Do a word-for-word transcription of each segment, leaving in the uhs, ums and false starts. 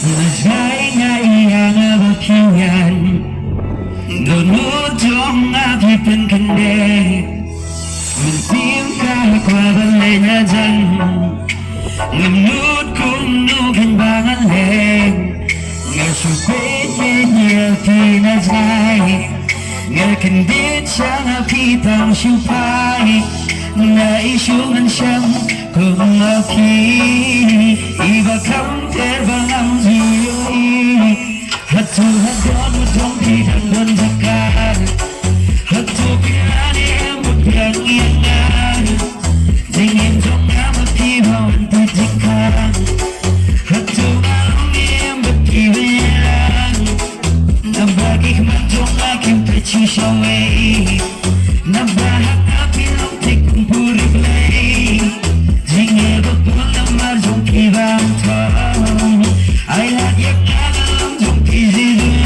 Nga jai nga ïa nga ba phi ngan. Dohnud jong nga phi pynkyndit. Mynsiem ka kwah ban leit hajan. Ngam nud kumno phin ba ngan leit. Nga shu peit ïa phi na jngai. Nga kyndit sha nga phi tang shu phai. Nga i shu ngan shem kum ma phi. I ba kham ter ba ngam ju ïohi. Hato ha dohnud jong phi dang don jaka? Hato phi la ne em ba phi ïa nga? Jingim jong nga ma phi ba wan phi jingkhang. Hato nga long ne em ba phi ba ïalang? Naba ki khmat jong nga kim peit shuh shawei. Naba ha nga phi long tik kum puri blei. Jingeh ba bun namar jong phi bam thong. Ai lad ïa nga ka long jong phi ji jong.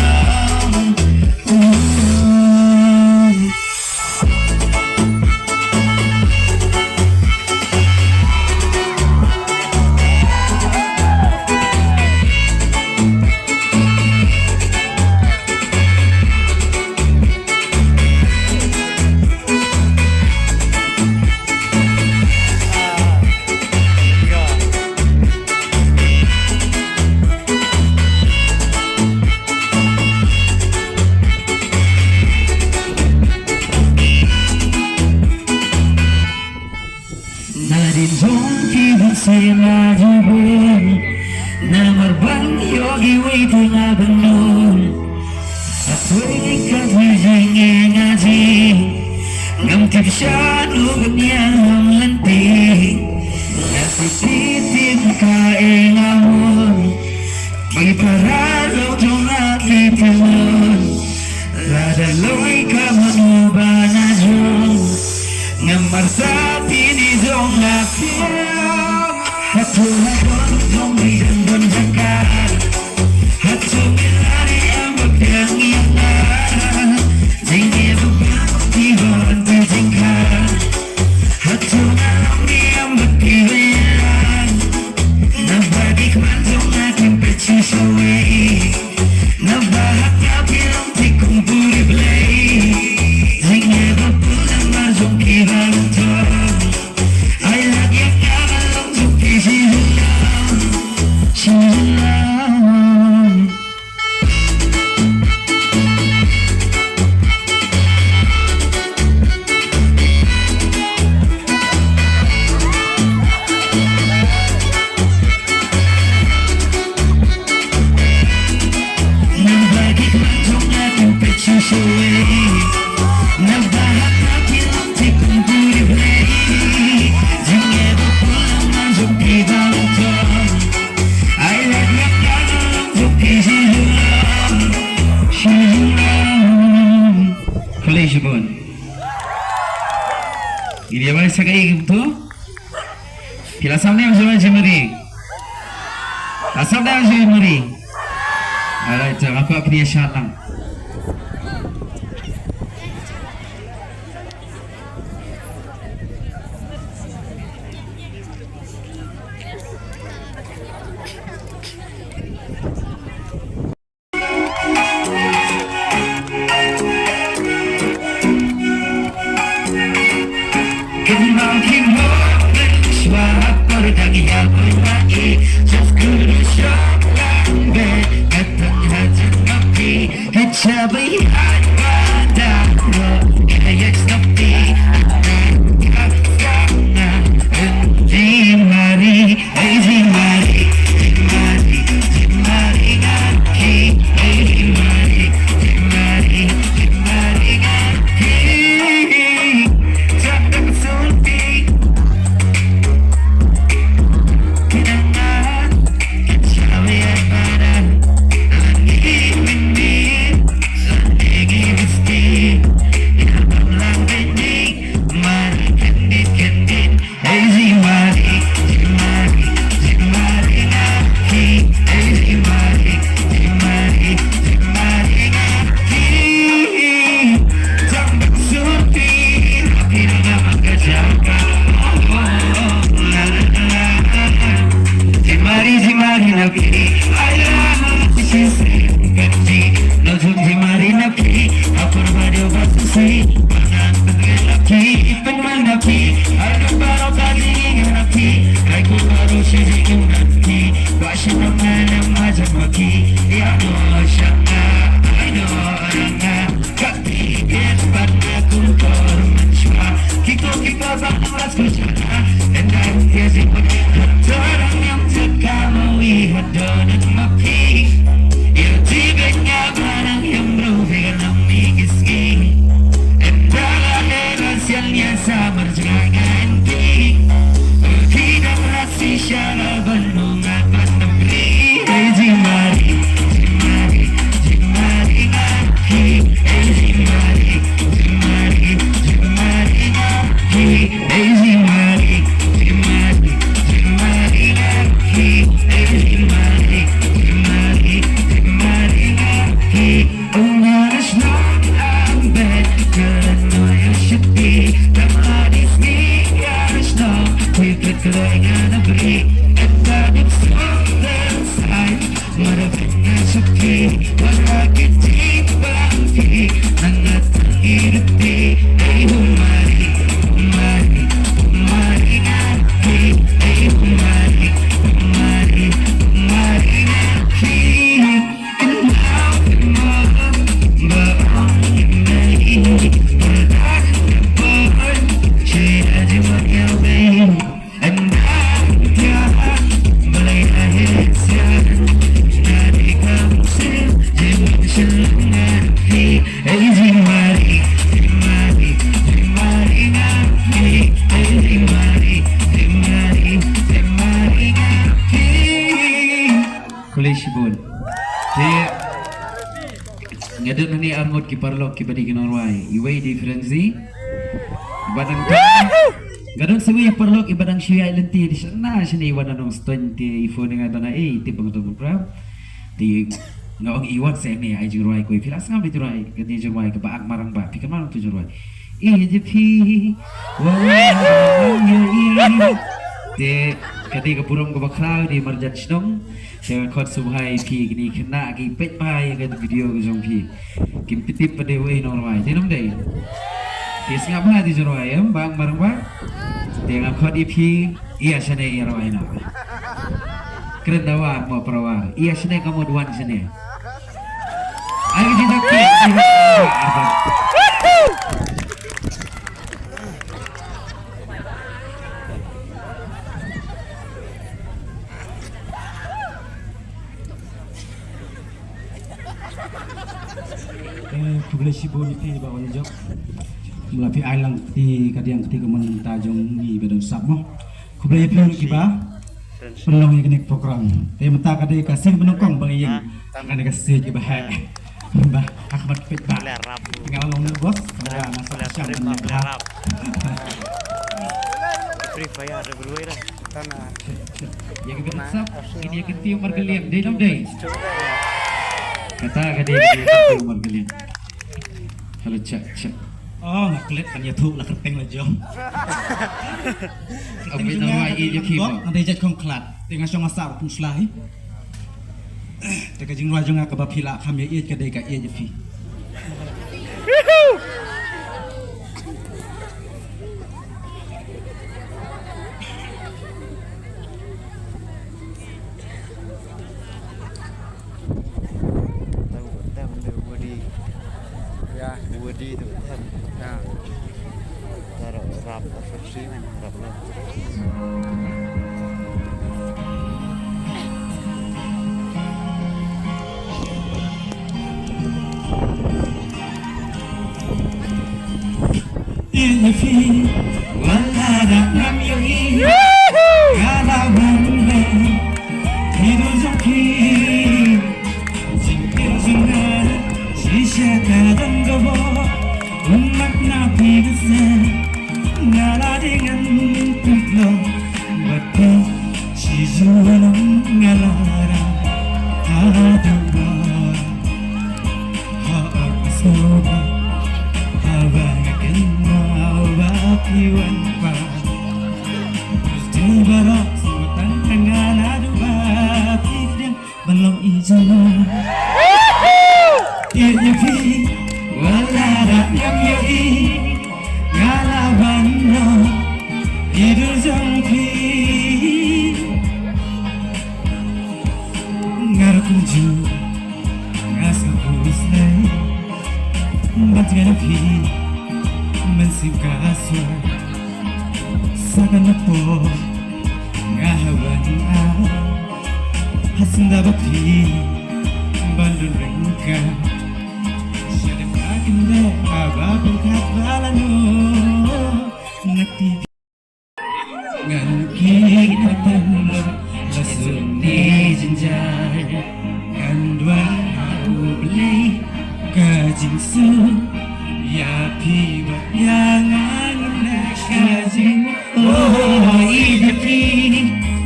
Nadien jong ki bun sien la ju bun. Namar ban ïoh iwei te nga ban nud. Hapdeng ka jingïeng nga jing. Ngam tip shano ban ïalam lynti. Nga tip tip ka ïeng nga mon. Ki para long jong nga ki tymmen. Lada long ïa ka mano ba na jong. Nga marsa pini jong nga pia. Hato ha dohnud jong phi dang don jaka? Hato phi la ne em ba phi ïa nga? Jingeh ba bun phi ba wan phi jingkhang. Hato nga long ne em ba phi ba ïalang? Naba ki khmat jong nga kim peit shuh shawei. Naba ha nga phi long tik kum puri blei. Jingeh ba bun namar jong phi bam thong. Ai lad ïa nga ka long jong phi shi jingïalang. Shi jingïalang. Khublei shibun. Ngin ïa bai sa kaei kumto? Phi la sngewthuh ne em, Jemari? La sngewthuh ne em, Jemari? Alright, to, nga kwah phin ïa shad lang. Khublei shibun. Te nga don hangne arngut ki paralok kiba dei ki nongrwai. Iwei dei Frenzy. Ba dang, nga don sa iwei paralok iba dang shu ïaid lynti, dei shana shane i wan na Nongstoiñ, te i phone nga, don ei, te ba nga don kumno. Te nga ong i wan sa ïa me, ai jingrwai ko, phi la sngap ïa i jingrwai, ka jingrwai kaba Ak Marang Bah, phi kynmaw to jingrwai. Ïeit ïa phi, wa la ïeit. Te ka dei ka burom kaba khraw, dei marjan shnong. Te nga khot sngewbha ïa phi, kine ki khynnah ki peit ba ïa ka video ka jong phi. Kim pynthut pat de wei nongrwai, dei ne ym dei? Phi sngap bha ïa i jingrwai em, Bah Ak Marang Bah. Te nga khot ïa phi, ïa shane ïa rwai noh. Kren da war mo, para war. Ïa shane ka mut wan shane. Ai, di dak ki. Eh, khublei shibun ïa phi ba wan jop. Mla phi ai lang kti ka diang kti ka mon mynta jong ngi ba don sap mo. Khublei ïa phi kiba pynlong ïa kane ka program. Te mynta ka dei ka sien ba nyngkong ba ngi ïeng ha kane ka stage kaba heh. Ba ha khmat peit ba nga la long nervous. Ba nga sa sham ban leh ba. Free Fire da berwei dah. Ïa ka bit sap, ïa ka kynti Umar Kaliang, dei ne ym dei? Kata ka dei ka kynti Umar Kaliang. Hello, check, check. Oh, nga klet kan ïathuh la kyrteng la jong. Abit na wai ïa ki mo. Nga dei jait khongkhlad. Te nga shong nga sah ruh pun sla hi. Te ka jingrwai jong nga kaba phi lah kham ïa ïeit ka dei ka ïeit ïa phi. Ya. Wadi tu. Ya. Taruh rap, rap. Ïeit ïa phi, wat la dak ngam ïohi. Nga la wan leh ïa i dur jong phi. Jingpynim jong nga shisha ka dang ka bor. Ummat na phi bsa nga la dei ngan pynlong bad phi. Shi junom nga la rah haduh ba ha ong sngewbha haba nga kynmaw ba phi wan pat. Pyrthei baroh sngewtang nga naduh ba phi pdiang ban long i jong nga. Ïeit ïa phi wat la dak ngam ïohi. Nga la ban long i dur jong phi. Nga ruh kumjuh nga sngewbha shisha ban tngen ïa phi mynsiem ka sor. Sa ka na por nga ha wan a ha senda ba phi ban don rengka. Sha dem ka kynda ba pyrkhat ba la no na ti. Ngan ki na pynlong la sum ne jingjai. Ngan duwai ha U Blei ka jingsuk ïa phi bad ïa nga, ngan leh ka jing. Oh, ïa phi,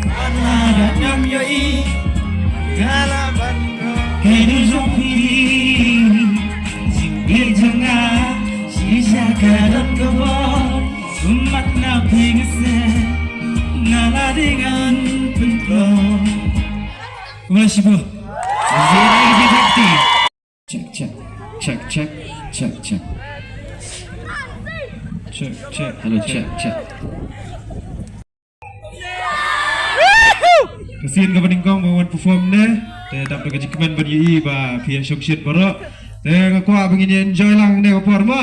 ban la da nam ïohi, nga la ban rong ka dujok phi. Jingïeit jong nga shisha ka don ka bor. Summat na phi nga seh, nga la dei ngan pynkloi. Kumba shibun. Check, check, check, check, check, check. Check, check, hello, check, check. Ka sien kaba nyngkong ba wan perform ne, te dap da ka jingkmen ban ïohi ba phi ïa shongshit baroh. Te nga kwah ba ngin ïa enjoy lang ne ka por mo.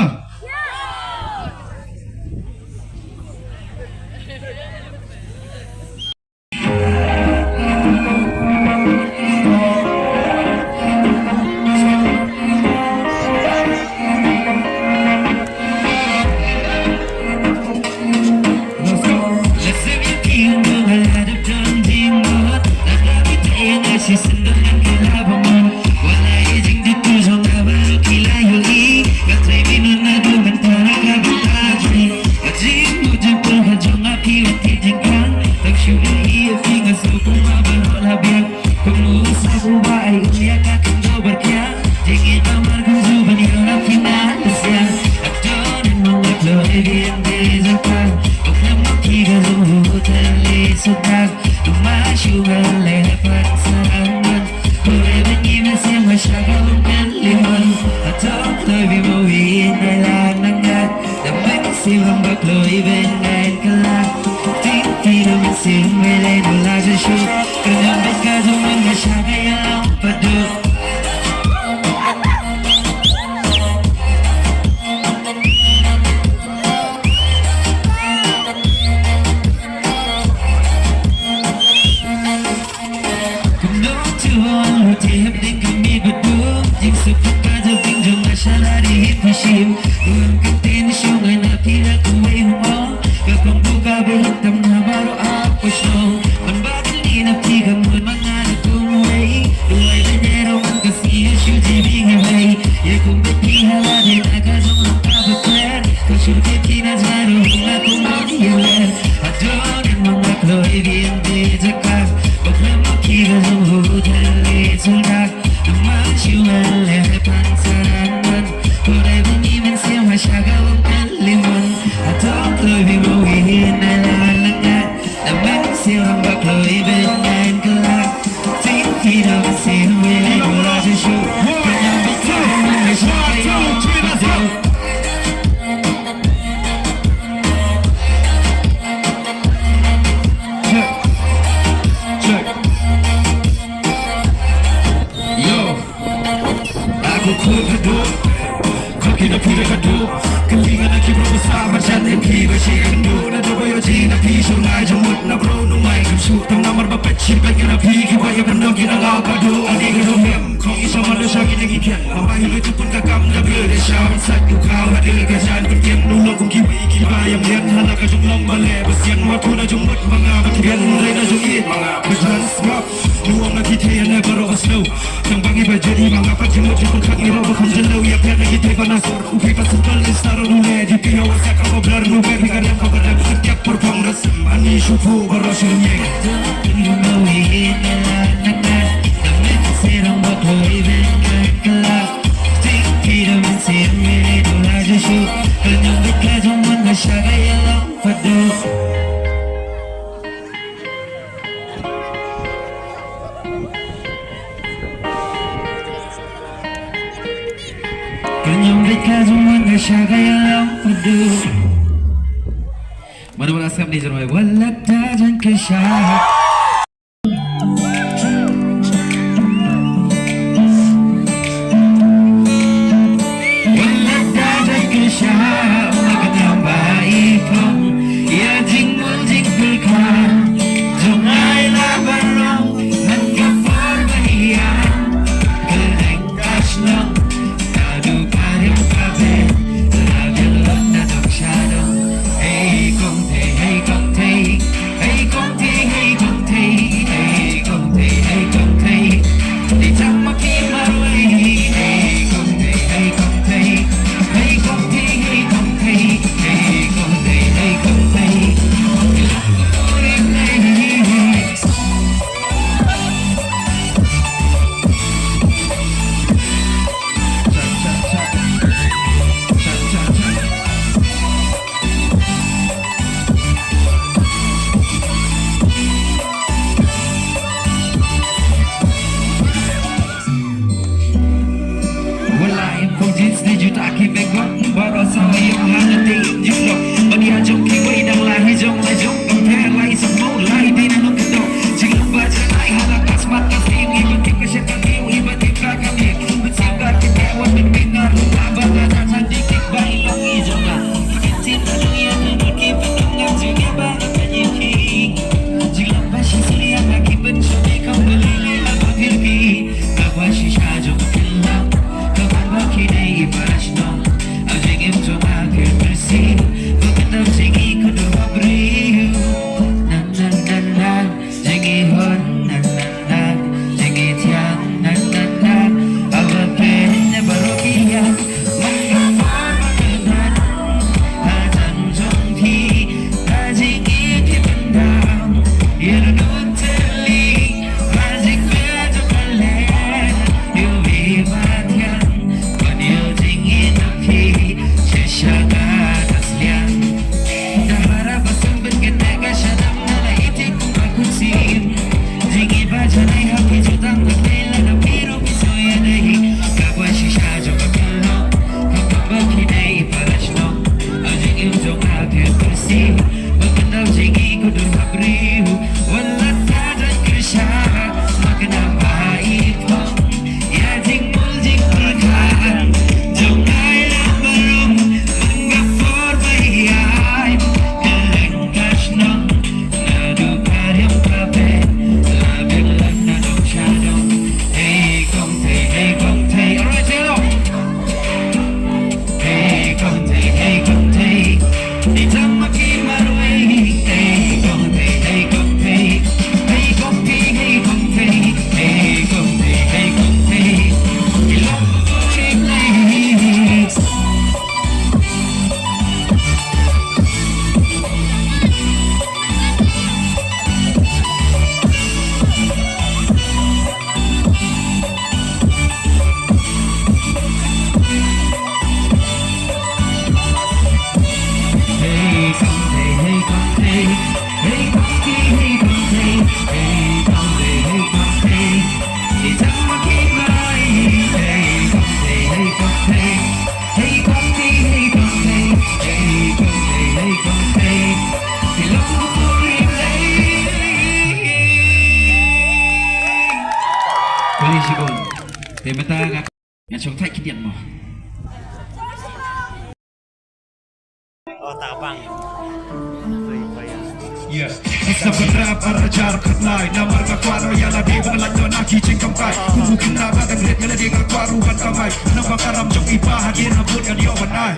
Mano mano skam ni jroi wala ta jan ke sha. Wala ta jan ke sha, ma ka namba i phong, ya jing mo. Kali shibun. Te mynta nga, nga shong thait khyndiat mo. Oh, ta bang. Yes. Sa pynrap ar hajar khatlai. Namar nga kwah noh ïa lade ban lait noh na ki jingkamkai. Kum u khynnah ba dang rit ïa lade nga kwah ruh ban kamai. Namar ka ram jong i pa hadien habud ngan ïoh ban ai.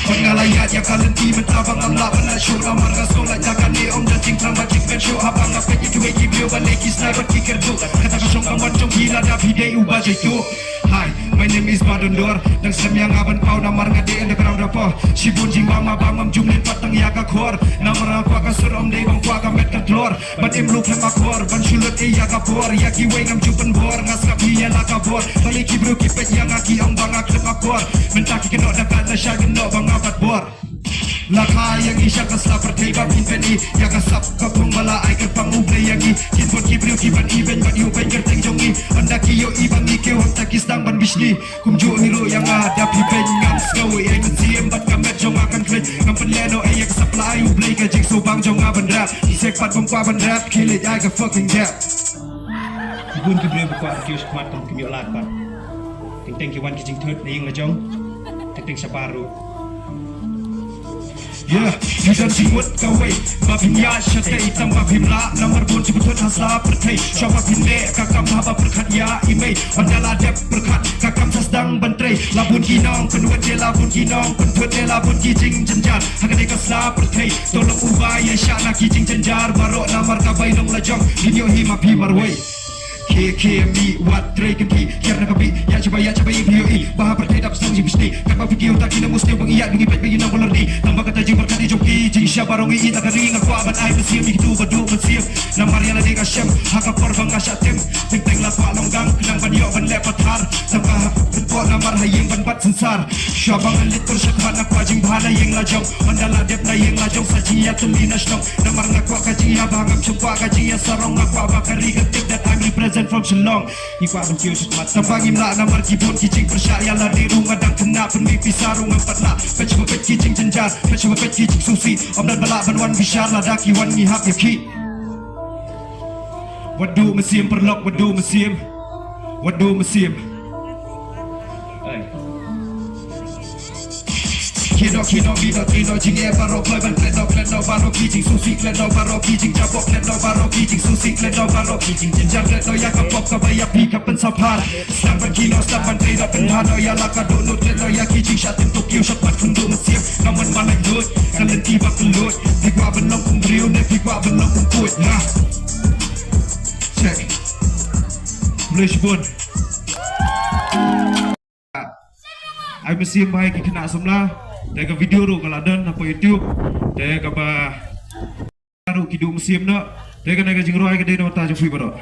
Ban nga la ïaid ïa ka lynti mynta ba ngam lah ban lait shuh. Namar nga sngew lait da kane ym da jingthrang bad jingpynshoh. Haba nga peit ïa kiwei ki briew ba leh ki snai bad ki kyrduh. Kata ka shong ka mon jong ki lada phi dei uba jaituh. Hi, my name is Badondor. Dang slem ïa nga ban paw namar nga dei underground rapper. Shibun jingma ma bam ngam jum lynpat tang ïa ka khor. Namar nga kwah ka sur ym dei ban kwah ka met ka tlor. Ban im ruh khlem akor ban shu lut ïa ka por. Ïa kiwei ngam ju pynbor, nga sngap hi ïa la ka bor. Balei ki briew ki peit ïa nga ki ong ba nga khlem akor. Mynta ki kynnoh da ka nasha kynnoh ba nga bat bor. La kha ïa ngi sha ka sla pyrthei ba phin pyn-i ïa ka sap ka phong ba la ai kyrpang U Blei ïa ngi. Kin bun ki briew ki ban ibeiñ bad ïoh beiñ kyrteng jong ngi. Ynda ki ïohi ba ngi kiew hangta ki sdang ban bishni. Kumjuh hi ruh ïa nga da phi beiñ ngam sngew ei ei mynsiem bad ka met jong nga kan khlaiñ. Ngam pynlehnoh ei ïa ka sap la ai U Blei ka jingsngewbang jong nga ban rap. Ki sek pat bym kwah ban rap ki leit ai ka fucking dep. Ki bun ki briew ba kwah kiew shakhmat kam kim ïoh lad pat. Teng teng ki wan ki jingthut na ïing la jong. Teng teng shabar ruh. Yeah, phi don jingmut kawei ba phin ïaid shatei tang ba phim lah namar bun jingmut ha sla pyrthei. Shuwa ba phin leh ka kam haba pyrkhat ïa i mei. Ynda la dep pyrkhat ka kam sa sdang ban trei. La bun ki nongpynwit te la bun ki nongpynthut te la bun ki jingjynjar. Ha kane ka sla pyrthei to long uba ïaishah na ki jingjynjar baroh namar ka bainong la jong. Phin ïohi ma phi marwei. Khie khie mih wat trei kynti kiar na ka bih ïa shaba ïa shaba ïa phi ïohi. Ba ha pyrthei dap sdang jingpynshlur. Katba phi kiew ta ki nang musti ba ngi ïa ba ngi peit ba ngi nang ba lor di. Tang ba kata jingpyrkhat jong ki jingshisha baroh ngi ïa ta ka ri nga kwah ban ai mynsiem ïa kito ba duh mynsiem. Namar ïa lade ka shem ha ka por ba nga shah tem. Teng teng la kwah long gang khnang ban ïoh ban leh pathar. Tang ba ha pynpok namar ha ïing ban bat synsar. Shuwa ba ngan leit pyrshah ba nga kwah jingbha na ïing la jong. Ynda la dep na ïing la jong sa jingïatylli na shnong. Namar nga kwah ka jingïabha ngam shym kwah ka jingïasarong. Nga kwah ba ka ri ka tip that I'm represent from Shillong. Ngi kwah ban kiew shakhmat tang ba ngim lah namar ki bun ki jingpyrshah ïa lade ruh nga dang khynnah pynmih pisa ruh ngam pat lah. Peit shaba peit ki jingjynjar peit shaba peit ki jingsngewsih. Ym don ba lah ban wan bishar lada ki wan ngi hap ïa ki. Wat duh mynsiem paralok wat duh mynsiem. Wat duh mynsiem. Khie noh khie noh mih noh trei noh jingeh baroh kloi ban klet noh klet noh baroh ki jingsngewsih klet noh baroh ki jingjaboh klet noh baroh ki jingsngewsih klet noh baroh ki jingjynjar klet noh ïa ka pop kaba ïa phi ka pynsaphar. Sdang ban khie noh sdang ban trei noh pynbha noh ïa la ka dohnud klet noh ïa ki jingshah tim to kiew shakhmat khynduh mynsiem. Ngam wan ban lait lut ka lynti ba kylluid. Phi kwah ban long kum briew ne phi kwah ban long kum kuit na. Check. Khublei shibun. Ai mynsiem bha ïa ki khynnah samla. Te ka video ruh ka la don hapoh YouTube. Te kaba ruh ki duh mynsiem noh. Te kane ka jingrwai ka dei na bynta jong phi baroh.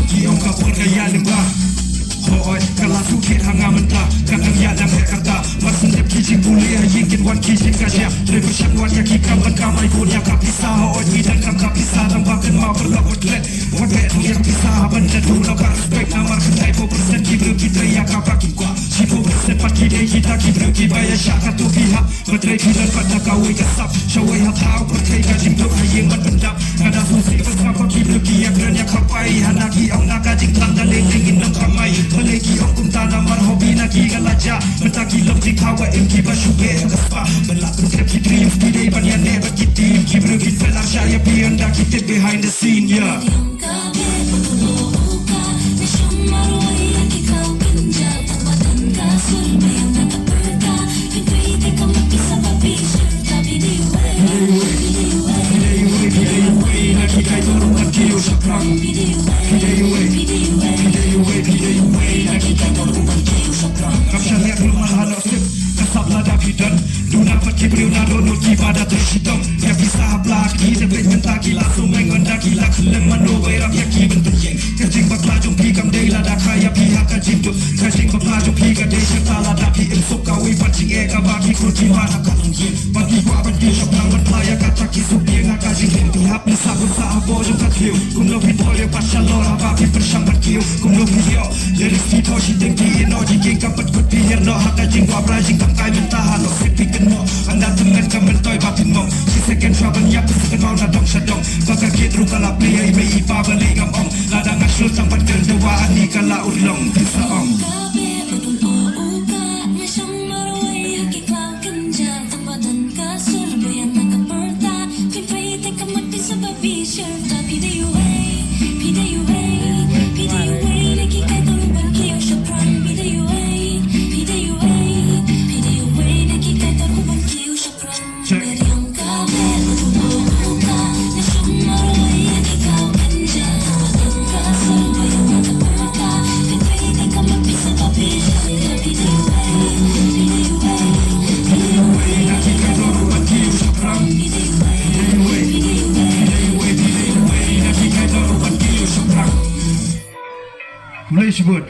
Ki ong ka por ka ïaid lyngba. Hooid, ka la shu thied ha nga mynta. Ka dang ïaid dang heh kata. Mar shen dep ki jingpule ha ïing kin wan ki jingkajia. Trei pyrshang wad ïa ki kam ban kamai bun ïa ka pisa. Hooid, ngi dang kam ka pisa dang ba kynmaw paralok wat klet. Wat beh thung ïa ka pisa ha ban da duh noh ka respect. Namar khyndai phew percent ki briew ki trei ïa kaba ki kwah. Shiphew percent pat ki dei kita ki briew kiba ïaishah katto ki hap. Ba trei phi don pat da kawei ka sap. Shawei ha thaw pyrthei ka jingduk ha ïing ban pyndap. Ka da sngewsih ba sngap ba ki briew ki ïakren ïa ka pai. Hana ki ong na ka jingthrang da lei lei ngin nang kamai. Balei ki ong Wa im ki ba shu beh ka spah ban lah pyntrep ki dream, ki dei ban ïaneh bad ki team. Ki briew ki fail ar shah ïa phi ynda ki tip behind the scene, yeah. Kam shah ïa klum ha noh sip, ka sap lada phi don. Duna pat ki briew na dohnud kiba da trei shitom. Ïa pisa hapla ki da peit mynta ki la sumeng ynda ki la khlem mano ba ïarap ïa ki ban pynïeng. Ka jingbakla jong phi kam dei lada kha ïa phi ha ka jingduk. Ka jingbakla jong phi ka dei shata lada phi im suk kawei pat jingeh kaba ki khun ki wan ha ka longïing. Ba ki kwah ban phi shaphrang ban phla ïa kata ki suk ïing ha ka jingim phi hap. Phi sah bun sah ha bor jong ka thliew. Kumno phi bol ïa pat shalor haba phi pyrshang ban kiew. Kumno phi ïoh lyrics phi thoh shiteng phi ïeh noh jingkieng ka pat kut phi hiar noh ha ka jingkwah bra jingkam kai mynta ha noh sik phi kynnoh. Ynda tymmen ka myntoi ba phin mong shi second shuwa ban ïap phi sa kynmaw na dong sha dong. Ba ka kit ruh ka la plie ïa i mei i pa balei ngam ong. Lada nga shlur tang ban kynnoh wa ani ka la urlong phi sa ong. Check. Khublei shibun.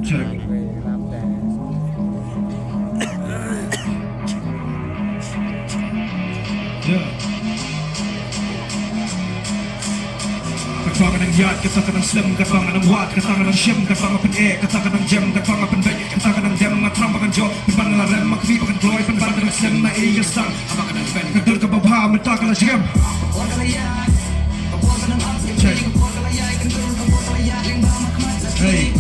Check. Yeah. Katba nga dang ïaid, kata ka dang slem, katba nga dang wad, kata ka dang shem, katba nga pyneh, kata ka dang jem, katba nga pynbeit, kata ka dang dem, nga tram ba kan jop, pynban nga la rem, ma khmih ba kan kloi, pynban ka dang slem, na ei ïa sdang. Ka dur kaba bha mynta ka la jrem. Check. Hey.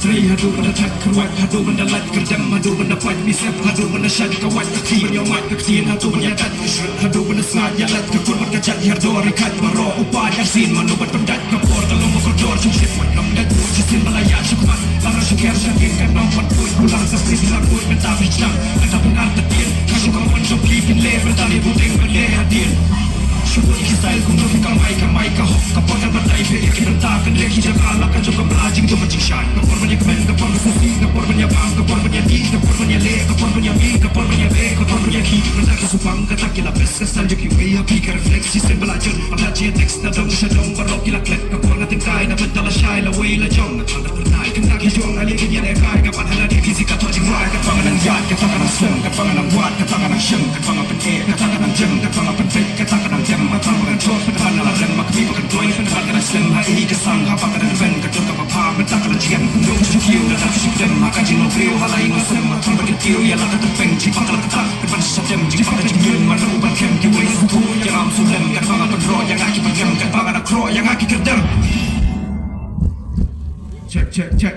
Trei haduh ban da thait kyrwat, haduh ban da lait kyrdem, haduh ban da pait bicep, haduh ban da shait ka wait ka kti, ban ïa mait ka ktien, haduh ban ïa dait ka shrut, haduh ban da sngaid ïa lait ka kur bad ka jait hiar dor, ri kait baroh u paid arsien, mano ban pyndait ka por, ka long ba kordor, jong shit wait long dait bud, shisien ba la ïaid shu khmat, la ra shu ker sha kien, ka nong ban puid, bulang sa prit, la puid, mynta phi sdang, mynta phin ar ta tien, ka shu ka mon jong phi phin leh, mynta leh buteng ban leh hadien. Shu bun ki style kumno phi kamai, kamai ka hok, ka por kan batai phi ïa ki bynta, kan leh ki jaka la ka jong ka bla, jingdum bad jingshai. Ka por ban ïa kmen, ka por ban sngewsih, ka por ban ïa bam, ka por ban ïa dih, ka por ban ïa leh, ka por ban ïa mih, ka por ban ïa beh, ka por ban ïa khih. Mynta ki supang kata ki la best, ka style jong kiwei ha phi ka reflex, shisien ba la jon, ap la jia text, na dong sha dong, baroh ki la klet, ka por na tyngkai, na bynta la shai, la wei la jong, na thang na pyrthai. Kynta ki jong, ale ki ïa lehkai, ka pat ha la dei ki zi ka thok jingrwai, katba nga dang ïaid, katba nga dang slem, katba nga dang wad, katba nga dang shem, katba nga pyneh, katba nga dang jem, katba nga pynbeit, kata ka dang dem, ma tang ba kan jop, pynban nga la rem, ma khmih ba kan kloi, pynban ka dang slem, ha ei ka sang, haba ka dang ren, ka dur kaba bha, mynta ka la jrem, kumno shu kiew, lada shu dem, ha ka jinglong briew, ha la ïing la sem, ma tang ba kan kiew, ïa la ka tyrpeng, jingpang ka la kata, pynban shu dem, jingpang ka jingïun, ma rung ban kem, kiwei sngewthuh, ïa ram shu lem, katba nga pynroh, ïa nga ki pynrem, katba nga da khroh, ïa nga ki kyrdem. Check, check, check.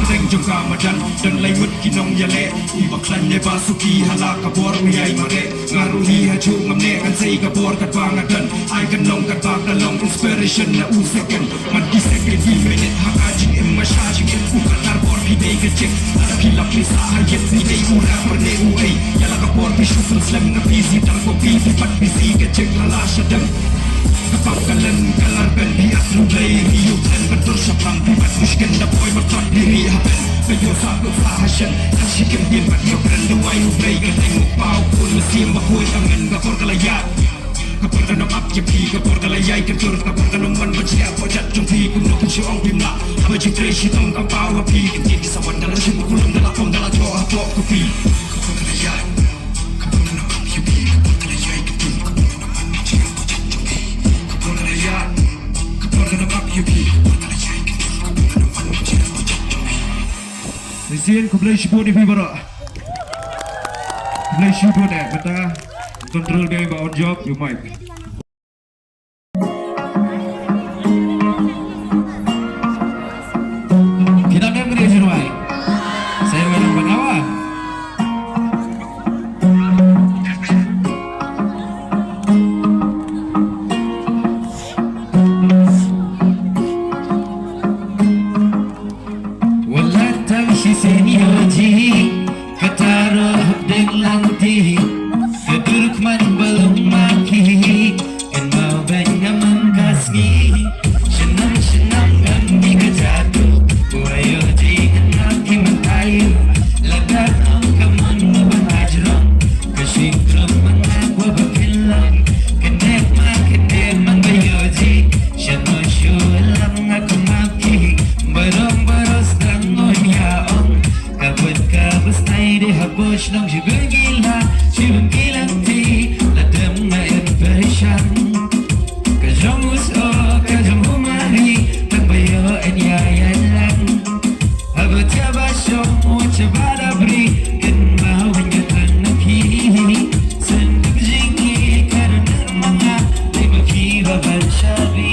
Teng jong ka madan, don lai ngut ki nongïaleh, u ba khlaiñ ne ba suki, ha la ka bor u ïai mareh. Nga ruh hi ha juh ngam neh, ngan sei ka bor katba nga don. Ai kan long katba ka long, inspiration na u second. Mat ki second, ki minute, ha ka jingim, ma sha jingim, u kata bor phi dei ka jing. Lada phi lap phi sah ha ïit, phi dei u rapper ne u ei. Ïa la ka bor phi shu pynslem, nga phi zi tang ko phi, phi pat phi zi ka jing, la la sha dem. Ka pang ka leng ka lar ben, phi ap Blei ri ïoh kren, ban dur shaphang phi bad mushkil, da poi martot phi ri ha ben. Ka ïoh sa ka sa ha shen, ka shikim dien bad ïoh kren, da wai U Blei ka dei u paw khun mynsiem ba khuid ka ngen. Ka por ka la ïaid, ka por ka nang ap ïa phi, ka por ka la ïaid ka jur, ka por ka nang wan ban shah poi jait jong phi. Kumno phin shu ong phim lah, haba jingtrei shitom kam paw ha phi. Kin jied ki sa wan da la shim, kulum da la pom, da la thoh hapoh kopi. Ka por ka la ïaid. Shisien khublei shibun ïa phi baroh. Khublei shibun eh, mynta control dei ba on job, you might. Phi dang dem kane shuh wai. Sa ïa wai lang ban ïa wai. Wat la tang shisien ïoh jingkata ruh hapdeng lynti. Ka dur kmen ba long ma ki. Kynmaw beiñ nga man ka sngi. Shnong shnong em dei ka jadu. Wa ïoh jingkata ki mynta ïoh. Lada ong ka mon ba ban hajrong. Ka shynrang ma nga wa ba pynlong. Kyndiat ma kyndiat man ba ïoh ji. Sha ma shu lam nga kumap ki. Barong baros dang ngon ïa ong. Ka bun ka bus tai dei ha bush nong shi bun gila, shi bun gila ti, la dem nga in perishan. Ka jong us o, ka jong u mari, tang ba yo in ya ya lang. Haba tiaba shong, wa tiaba da bri, kin ma wan ya tang na ki. Sen duk jing i, ka ran ma nga, dei ma ki ba ban shabi.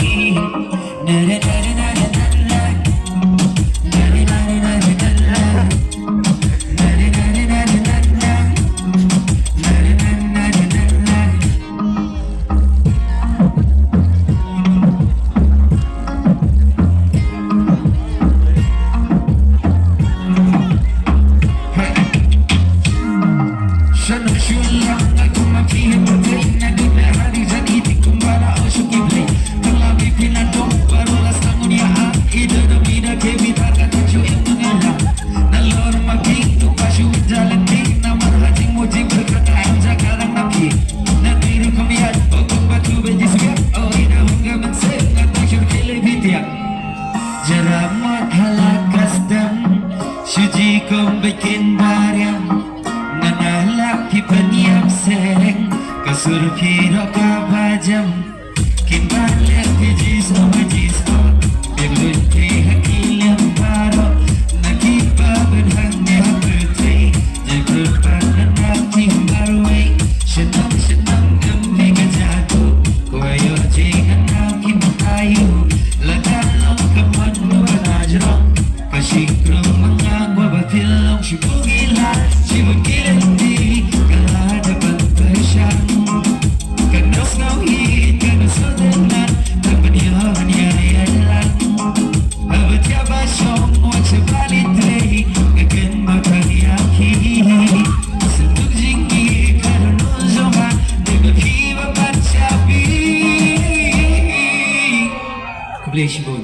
Jaramot hala custom, shuji kom bikin bariam, nana lak ki peniap seng, kasur piro ka bajam. Kin ban leh phi jis o ma jis o. Bim lun phi ha ki lem baroh. Na ki ba ban hang ne ha pyrthei. Jai pyrpad na na ki barwei. Shnong shnong em phi ka jadu. Ko ayo jai na na ki matayu. Lada long ka mon nu ban ajrong. Ka shikrum ma nga wa ba phi long shibun gila, shibun gila ti, ka la da ban pyrshang. Ka nus ngau hi, ka nus sodena, ka ban ïa ban ïa ïa lang. Haba tiaba shong, wa tiaba lite, ka ken ma ka ïa ki. Senduk jingki, ka nus jong ha, de ba ki ba ban chabi. Khublei shibun.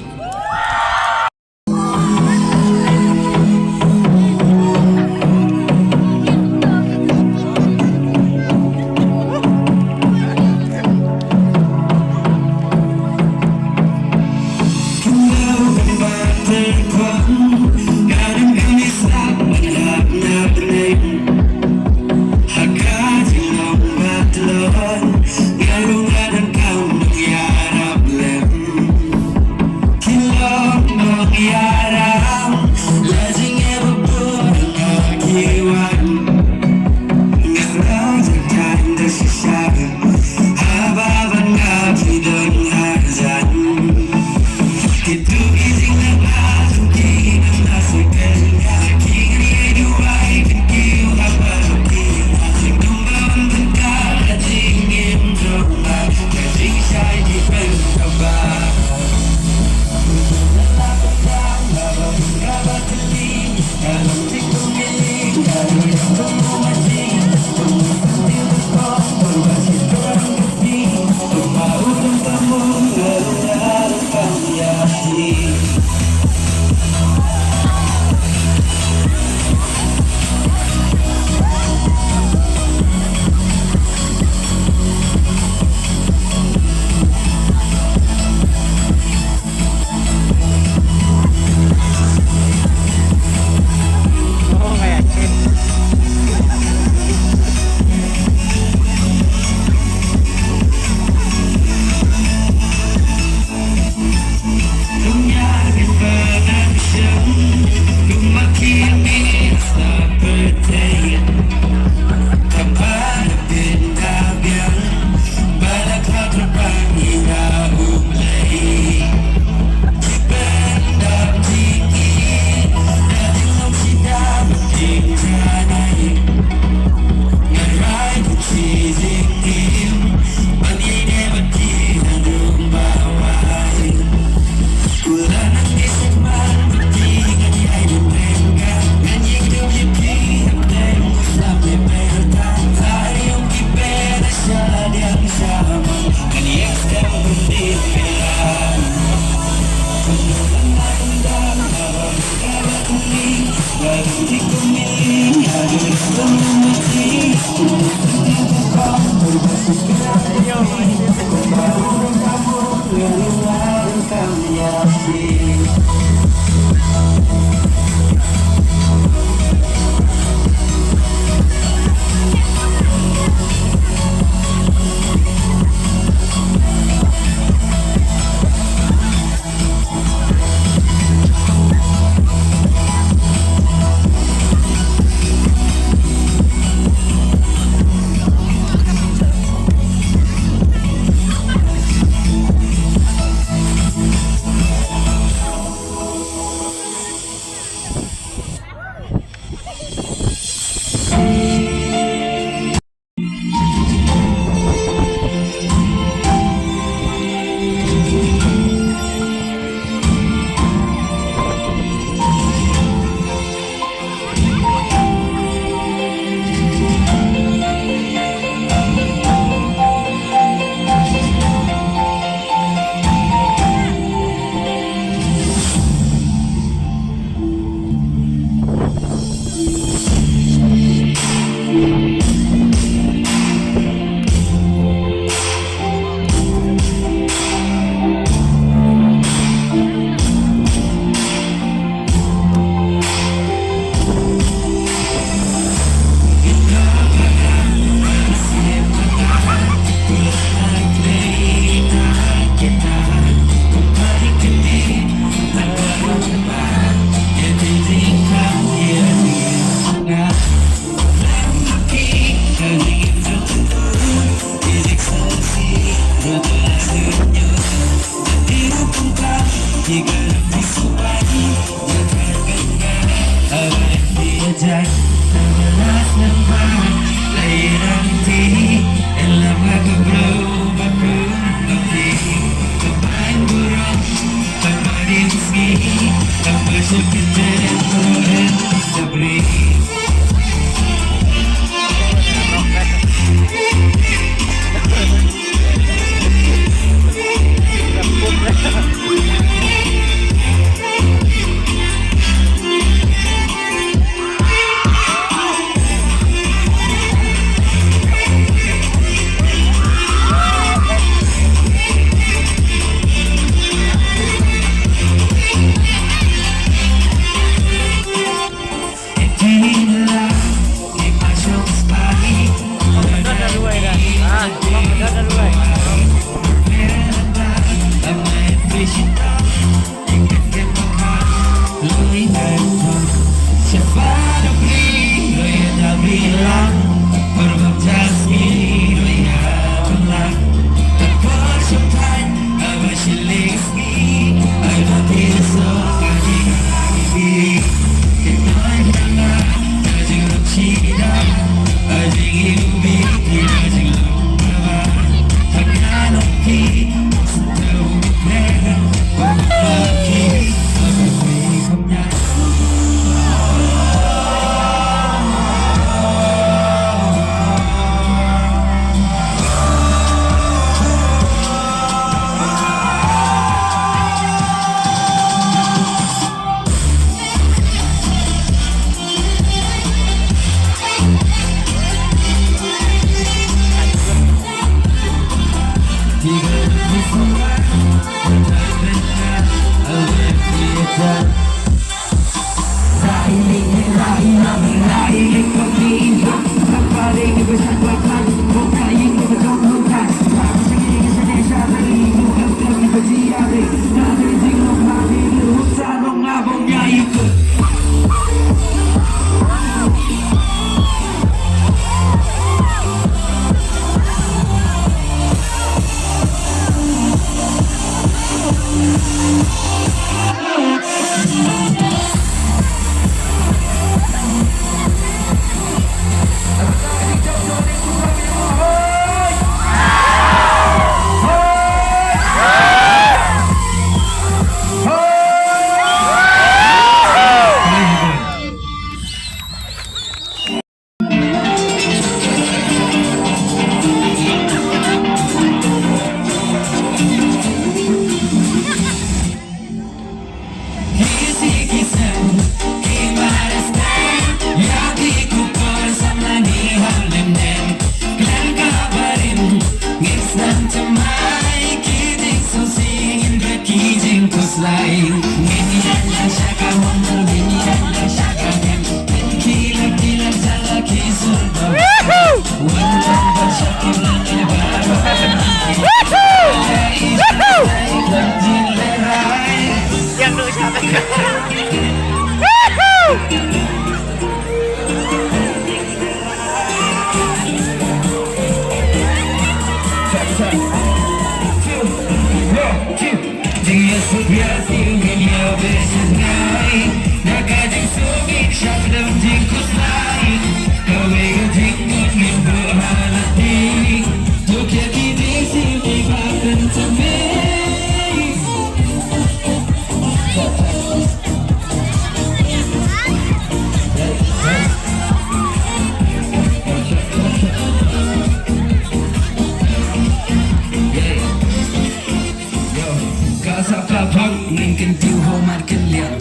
Ka sap ka phang ngin kyntiew ho mar kynliang.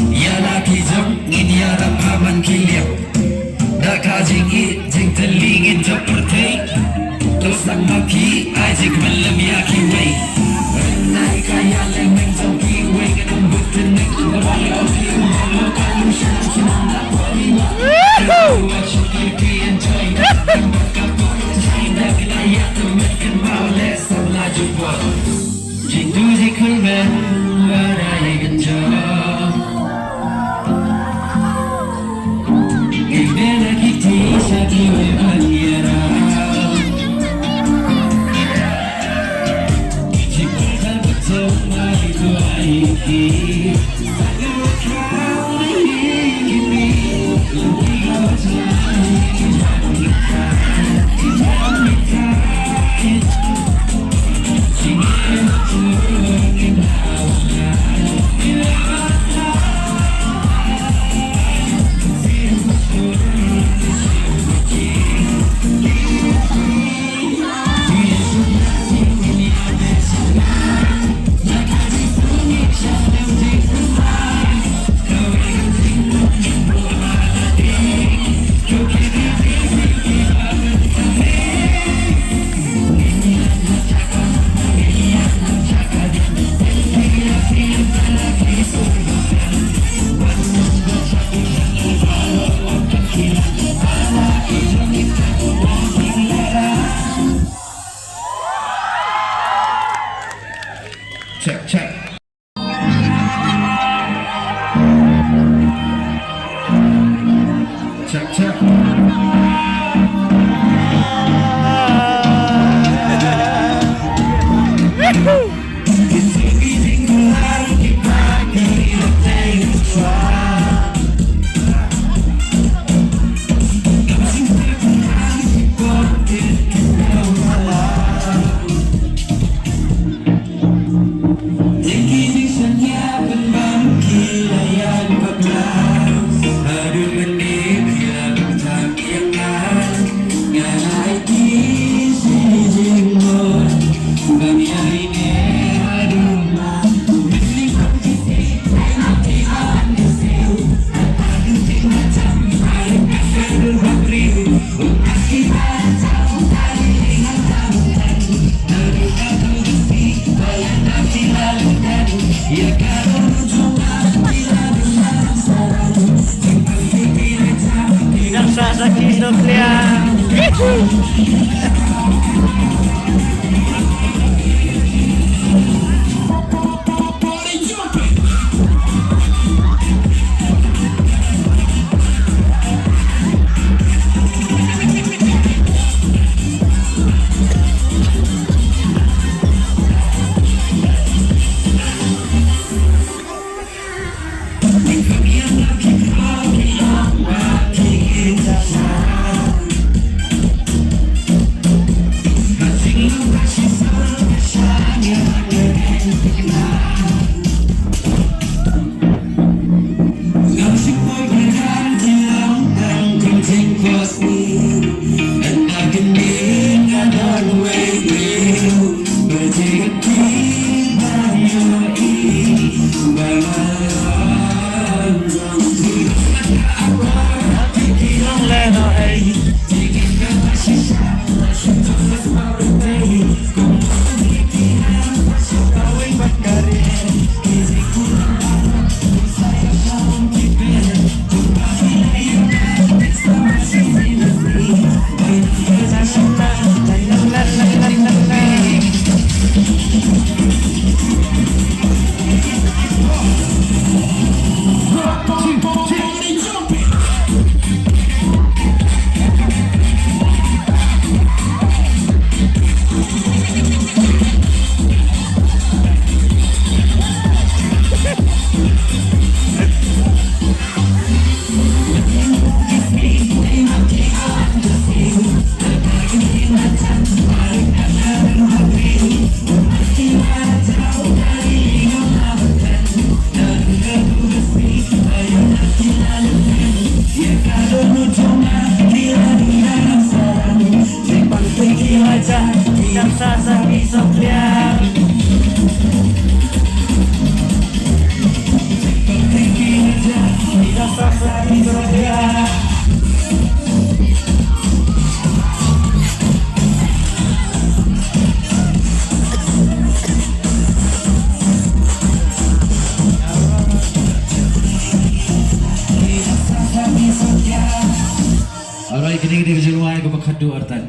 Ïa la ki jong ngin ïarap ha man ki liang. Da ka jingïeit jingtylli ngin jop pyrthei. To sang ma ki ai jingkmen lem ïa kiwei. Rynai ka ïa leh meng jong kiwei ka dang bit tyneng. Ka bai ong ki u hong lo ka lu sha sha na pori wa. Woohoo! Wa shu ki ki enjoy. Ka bai ka pori jai da ki la ïa tymmen kan mau leh. Jingdu jingkyrmen ba dei kynjah. Ngi beh na kiti sha kiwei ban ïarap. Jingkyrmen ba jong ma kitu ai. Check, check. Check, check. Yang sah sakit tu, Pria. Alright, kine ki division wai ko ba khadduh artan.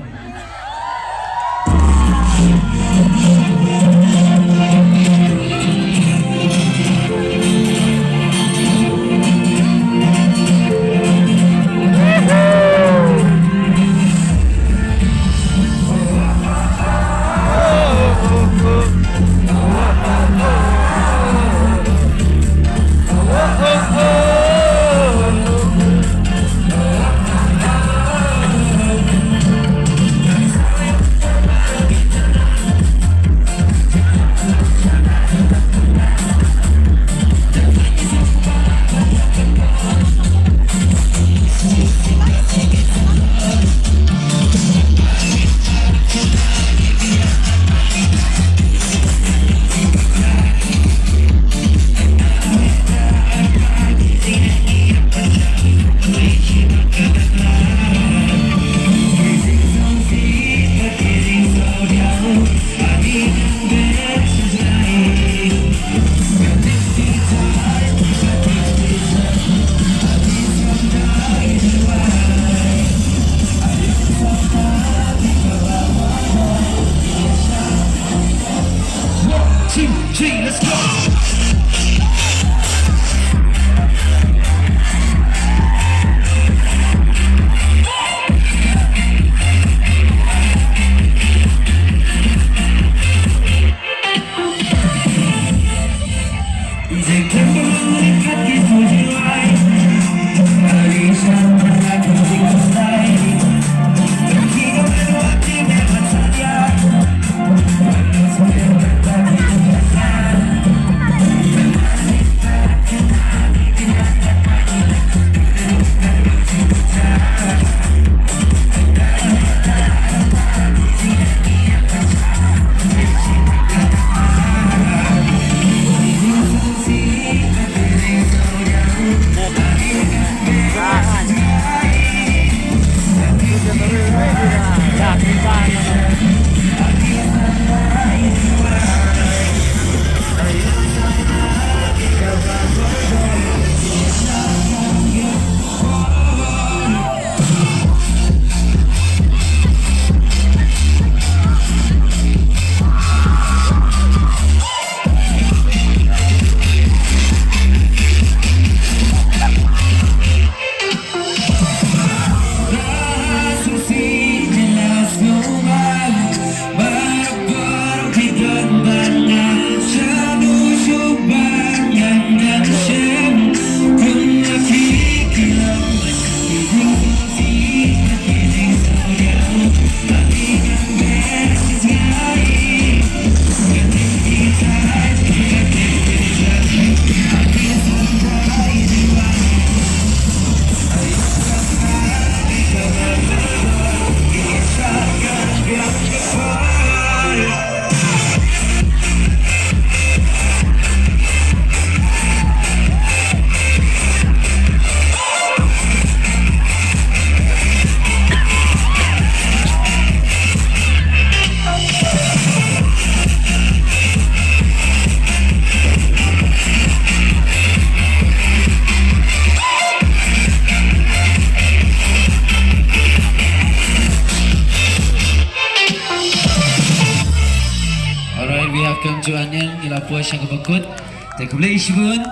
Juan yang ila pua sha ka bakut. Te khublei shibun.